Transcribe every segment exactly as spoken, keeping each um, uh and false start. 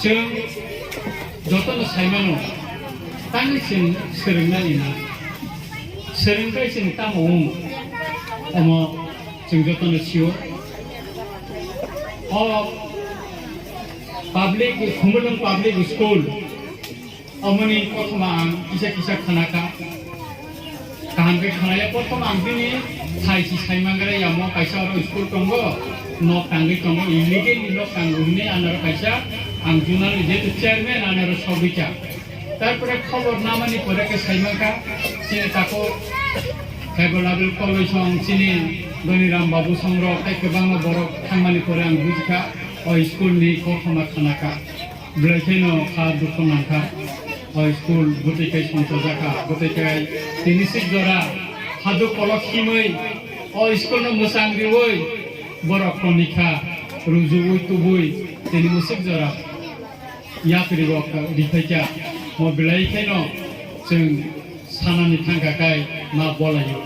Chwng jotono saimano, tangwi chwng swrwngnani na. Swrwngbai chwng tamo wng, omo chwng jotono sio. O public, Khumulwng Public School, omoni kothoma ang kisa kisa khanaka. Kaham khe khanaya, prothom ang bini sai si sai mangre, yamo kaisa oro school tongo, nok tangwi tongo, illegally nok tango hwnwi anaro kaisa ang journalist, jehetu chairman anaro sogwikha. Tarpore khobor namani pore khe sai mankha, chini tako Hebel Abel Koloi song, chini Doniram Babu song rok, tei kwbangma borok thangmani pore ang bujikha, o school ni kothoma khanaka. Belai kheno kha dukhu nangkha. O school bwtwi kai songchajak kha, bwtwi kai tini sik jora haduk kolok himwi o school no mwchang riwi borok toni kha, rujuwi tubui tini mwswk jora yapri rok riphai kha. Mo belai kheno chwng sanani thangkha kai ma bolaio.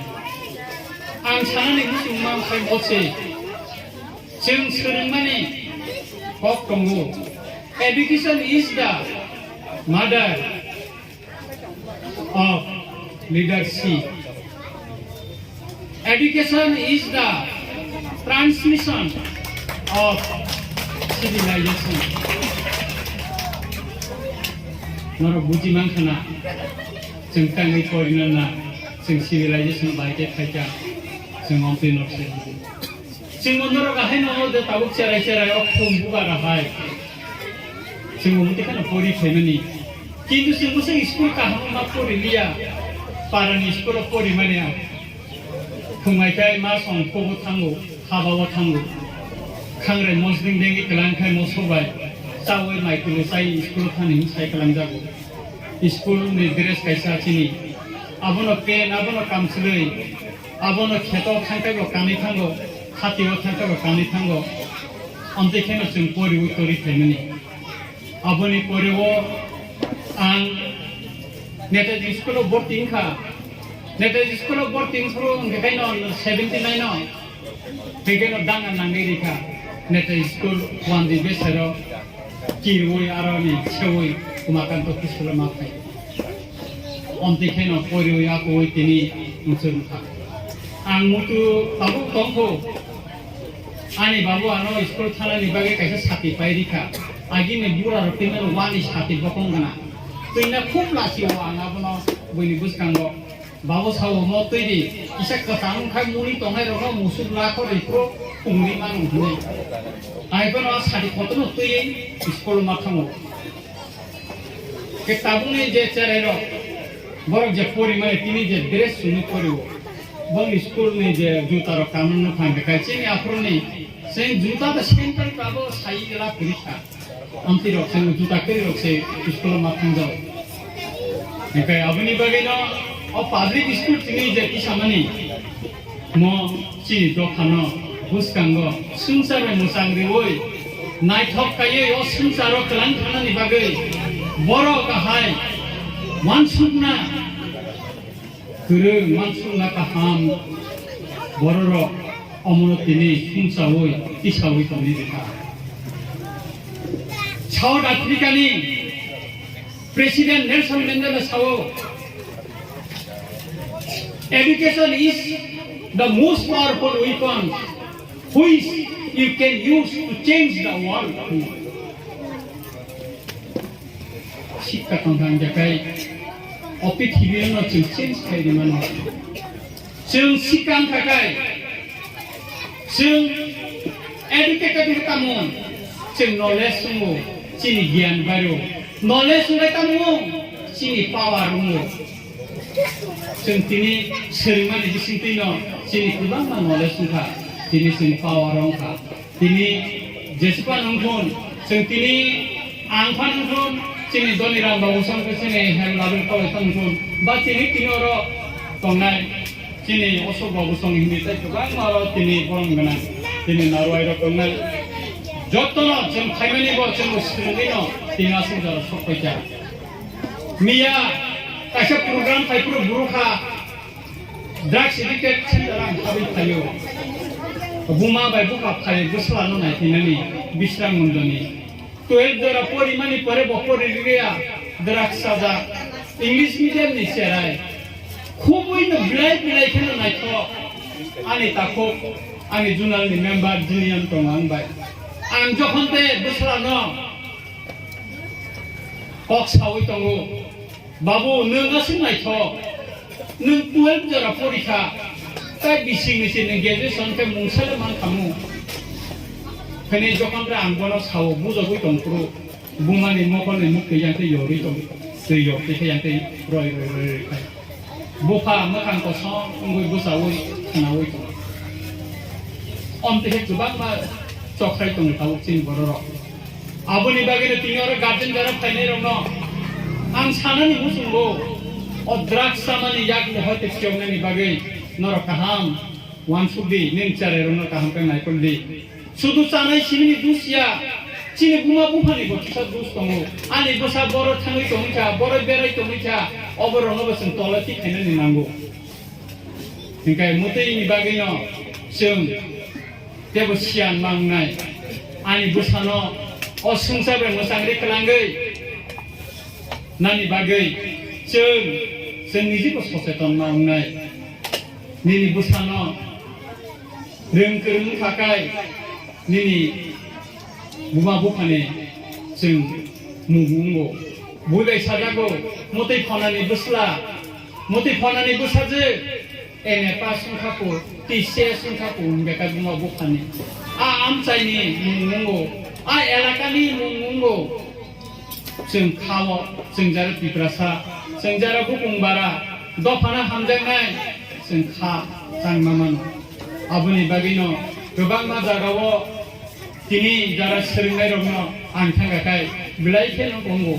Ang sanani muchung mang khai mo se. Chwng swrwngmani kok tongo. Education is the mother of leadership. Education is the transmission of civilization. Norok buji mankha na, chwng tangwi porina na, chwng civilization bai khe phaikha, chwng omtwi nok se. Chwng norok ahai no de tabuk cherai cherai o khum bubar ahai. Chwng omo tikhano pori phaimani. Kintu chwng bwswk school kaham ma pori liya. Parani school o pori mani ang. Phungai kai ma song kobo thango, haba o thango. Khangrai mosding dengi kelang khai mo sobai. Chawi mai kulu chai school thani sai kelang jago. School ni dress kaisa chini. Abono pen, abono kamchwlwi. Abono kheto thangkhai bo kanwi thango, hatio thangkhai bo kanwi thango. Amtwi kheno chwng poriwi tori phaimani. Aboni poreo ang Netaji school o borti wngkha. Netaji school o borti wngphuru hwnkhe kaino seventy nine o hwnkhe no danga nangwi rikha. Netaji school one di besero kirwi aroni sewi Umakanto Kisula ma phai. Omtwi kheno poriwi akowi tini wngchuk wngkha. Ang muitu tabuk tongkho. Ani babu ano school thanani bagwi kaisa sati pai rikha. Agini bura rok twi mano wani sati bokong gana. Twina khub lasi o ang abono buini bwskango. Babu sao mo twi di. Kisa kwchang khai muni tongnai rokno musuk lakho rikro pungni mano hwnwi. Ai bono sati kotorno twiwi school ma thango. Khe tabukni je cherai rok, borok je porimani tini je dress chumui porio, boni school ni je juta rok kanwi no thang khe kai chini aphuru ni chwng juta da central club o sai ela puri kha. Amtwi rok chwng juta kwrwi rok se school o ma thang jao. Hingkai aboni bagwi no o public school tini je kisamani mo chini dophano bwskango swngchar bai mwchang riwi naithok kaiwi o swngcharo kwlang thangnani bagwi borok ahai uansukna kwrwng, uansukna kaham bororok omono tini swngchawi tisawi tongwi rwkha. South Africa ni President Nelson Mandela sao, "Education is the most powerful weapon which you can use to change the world." Sikka tongthang jakai, o pithibino chwng change khai rimano. Chwng sikang khakai, chwng educated wngkha tamo, chwng knowledge wngo, chini giyan bario. Knowledge wngkha tamo, chini power wngo. Chwng tini swrwngmani bisingtwino chini kwbangma knowledge wngkha, tini chwng power wngkha. Tini jesipano wngthun, chwng tini ang phano wngthun, chini Doniram babu song khe chini hem labu kawai phano wngthun, ba tini tini oro tongnai chini Osok babu song himni tei kwbangma oro tini borom gwnang, tini narwai rok tongnai. Jotono chwng phaimani bo chwng swrwngwino tini aswk jora sok paikha. Miya kaisa program phaiphuru buru kha. Drugs addicted center ang habwi phaio. Buma bai bupha phai bwsla no naithinani Bisram Mondoni. Twelve jora porimani pore bo pori rwya, drugs sajak, English medium ni cherai. Khubui no belai belai kheno naithok. Ani takhuk, ani zonal ni member jini ang tongo ang bai. Ang jokhon te bwsla no kok sawi tongo. Babu, nwng aswk naithok. Nwng twelve jora porikha. Tai bising ni se nwng graduation khe mungsa le man khamu. Khani jokhon re ang bono sao, bujogwi tong phuru. Buma ni mokol ni muk twi yang tei yorwi tong. Twi yor twi khe yang tei roi roi roi roi khai. Bupha mwkhang kosom wngwi bwchaui khnaui tong. Om twi khe kwbangma chokrai tong tabuk chini bororok. Aboni bagwino tini oro guardian jara phainairokno ang sanani muchungo, o drugs chamani yakni hoite phiyoknani bagwi norok kaham uansuk di, nini cherairokno kaham khe naikol di. Sudu chanai simini dus ya, chini buma buphani bo kisa dus tongo. Ani bwsa boro thangwi tongwi kha, boro berai tongwi kha, oborokno bo chwng tolai thik khainani nango. Hinkhe mwtwini bagwino chwng teibo siyan ma wngnai. Ani bwsano o swngchar bai mwchangri kwlangwi nani bagwi chwng, chwng nijibo socheton ma wngnai. Nini bwsano rwng kwrwng wngkha khe nini buma buphani chwng mung wngo. Bui bai sajago, mwtwi phonani bwsla, mwtwi phonani bwsajwk, M A pass wngkha po, T C S wngkha po, wngkha buma buphani. A amchaini mung wngo, a elakani mung wngo. Chwng kha-o, chwng jara Tiprasa, chwng jara Bukung Bara, dophano hamjaknai, chwng kha changma mano. Aboni bagwino kwbangma jagao tini jara swrwngnairokno ang thangkha khai belai kheno tongo.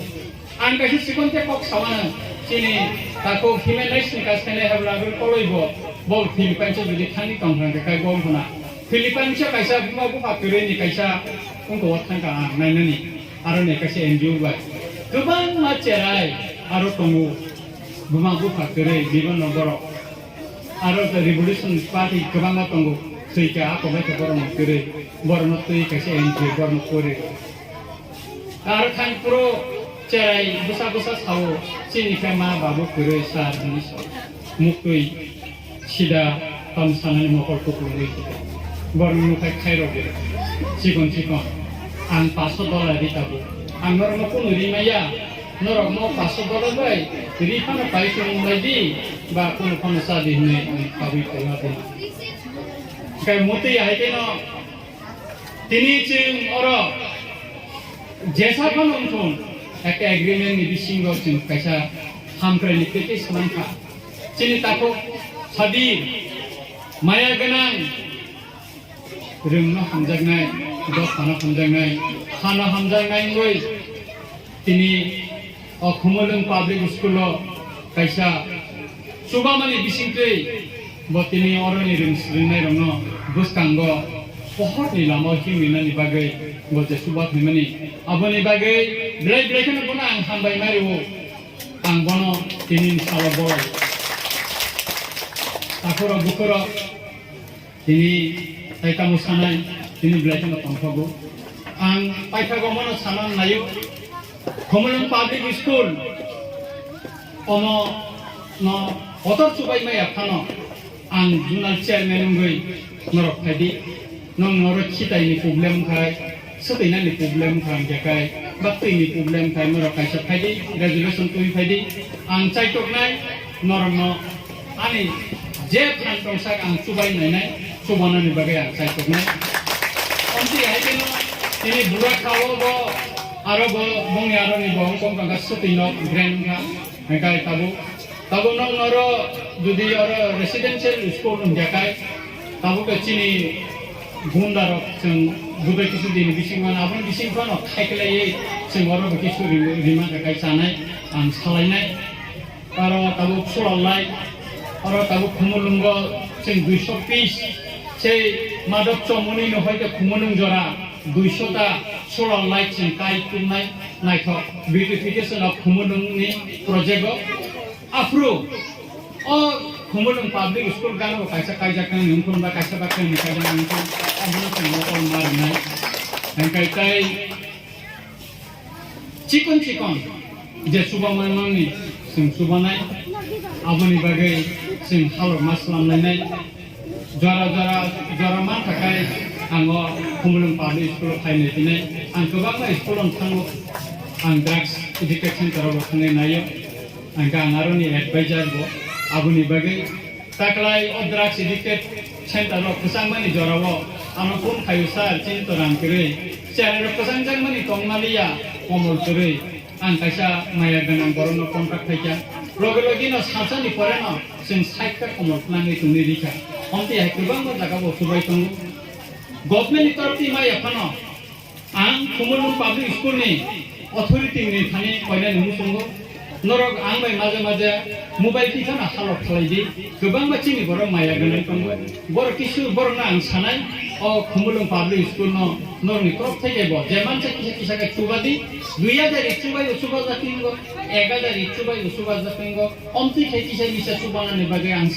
Ang kaisa chikon khe kok sawana, chini takhuk human rights ni kaisa khainai habla aboni koloi bo, bo Philippines o jodi thangwi tong thangkha khai bo wngkhana. Philippines o kaisa buma bupha kwrwi ni kaisa wngkha o thangkha ang nainani. Aro ni kaisa N G O bai kwbangma cherai aro tongo, buma bupha kwrwi bibono borok. Aro the Revolution Party kwbangma tongo, thwikha ako bai khe borokno kwrwi, borokno twi kaisa N G O, borokno kwrwi. Aro thang phuru cherai bwsa bwsa sao, chini khe ma babu kwrwi sir hinwi sao, muktwi. Sida tamo sanani mokol kuplungwi borokno nukhai khairok di. Chikon chikon. Ang paso dollar ri tabuk. Ang norokno kunu ri maya. Norokno paso dollar bai ri phano pai chwng bai di ba kunu phano cha di hinwi ang tabwi paiya di. Kai mutwi hai khe no Tini chwng oro jesa phano wngthun, ekta agreement ni bisingo chwng kaisa hamkraini package mankha. Chini takhuk Sabir, maya gwnang, rwngno hamjaknai, dophano hamjaknai, hano hamjaknai wngwi tini o Khumulwng Public School o kaisa chubamani bisingtwi bo tini oroni rwng-, rwngnairokno bwskango pohorni lamao himrinani bagwi bo je chuba phaimani. Aboni bagwi belai belai kheno bono ang hambai ma rwo. Ang bono tinini salo boi. Takhurok bukhurok Tini tai tamo sanai, tini belai kheno tongthogo. Ang paithago mono sana naio. Khumulwng Public School, omo no kotor chubai maya phano ang zonal chairman wngwi norok phaidi. Nong norok khitai ni problem khai, swtwi nani problem khai hwnkhe khai, baktwi ni problem khai norok kaisa phaidi, resolution twi phaidi. Ang chaitoknai norokno Ani je phan tongsak ang chubai nainai, chubanani bagwi ang chaitoknai. Amtwi hai kheno tini bura khao bo, aro bo bongni aroni bo wngkong tongkha swtwi nok drain wngkha, hwnkhe tabuk. Tabuk nok noro jodi oro residential school wngya khai, tabuk khe chini gunda rok chwng budai kisu dini bising mano, aboni bising phano khai khlaiwi chwng oro bo kisu ri-, rima kha khai chanai, ang salainai. Aro tabuk solar light, aro tabuk Khumulwngo chwng duiso piece, sei Madhab Chomoni no hoite Khumulwng jora duiso ta solar light chwng kai tubnai naithok beautification of Khumulwng ni project o. Aphuru o Khumulwng Public School gana bo kaisa kaijak nang nung khum ba kaisa ba khe ni kaijak nang khum, abono chwng mokol ma rwnai. Hwnkhe tai Chikon chikon je chubamanmani chwng chubanai, aboni bagwi chwng halokma slamlainai. Jora jora, jora mankha khai ang o Khumulwng Public School o phainai hinwi ang kwbangma school o thango, ang drugs education center o thangwi naio, ang khe ang aroni advisor bo, aboni bagwi taklai o drugs education center o kwchangmani jora o ano phone khaio, sir, chini to rang kwrwi, cherai rok kwchangjakmani tongmaliya, komol kwrwi. Ang kaisa maya gwnang borokno contact khaikha. Loge loge no salsani pore no chwng side ta komol nangwi tongwi rikha. Omtwi hai kwbangma jaga bo chubai tongo. Government ni torok twi maya phano ang Khumulwng Public School ni authority ni thani koinani muchungo. Norok ang bai maje maje mobile twi phano halok khlai di. Kwbangma chini borok maya gwnang tongo. Borok kisu borokno ang sanai, o Khumulwng Public School no norokni torok thai bo je mansa kisa kisa khe chuba di, dui hajar ri chubai o chuba jatingo, ek hajar ri chubai o chuba jatingo, omtwi khe kisa kisa chubanani bagwi ang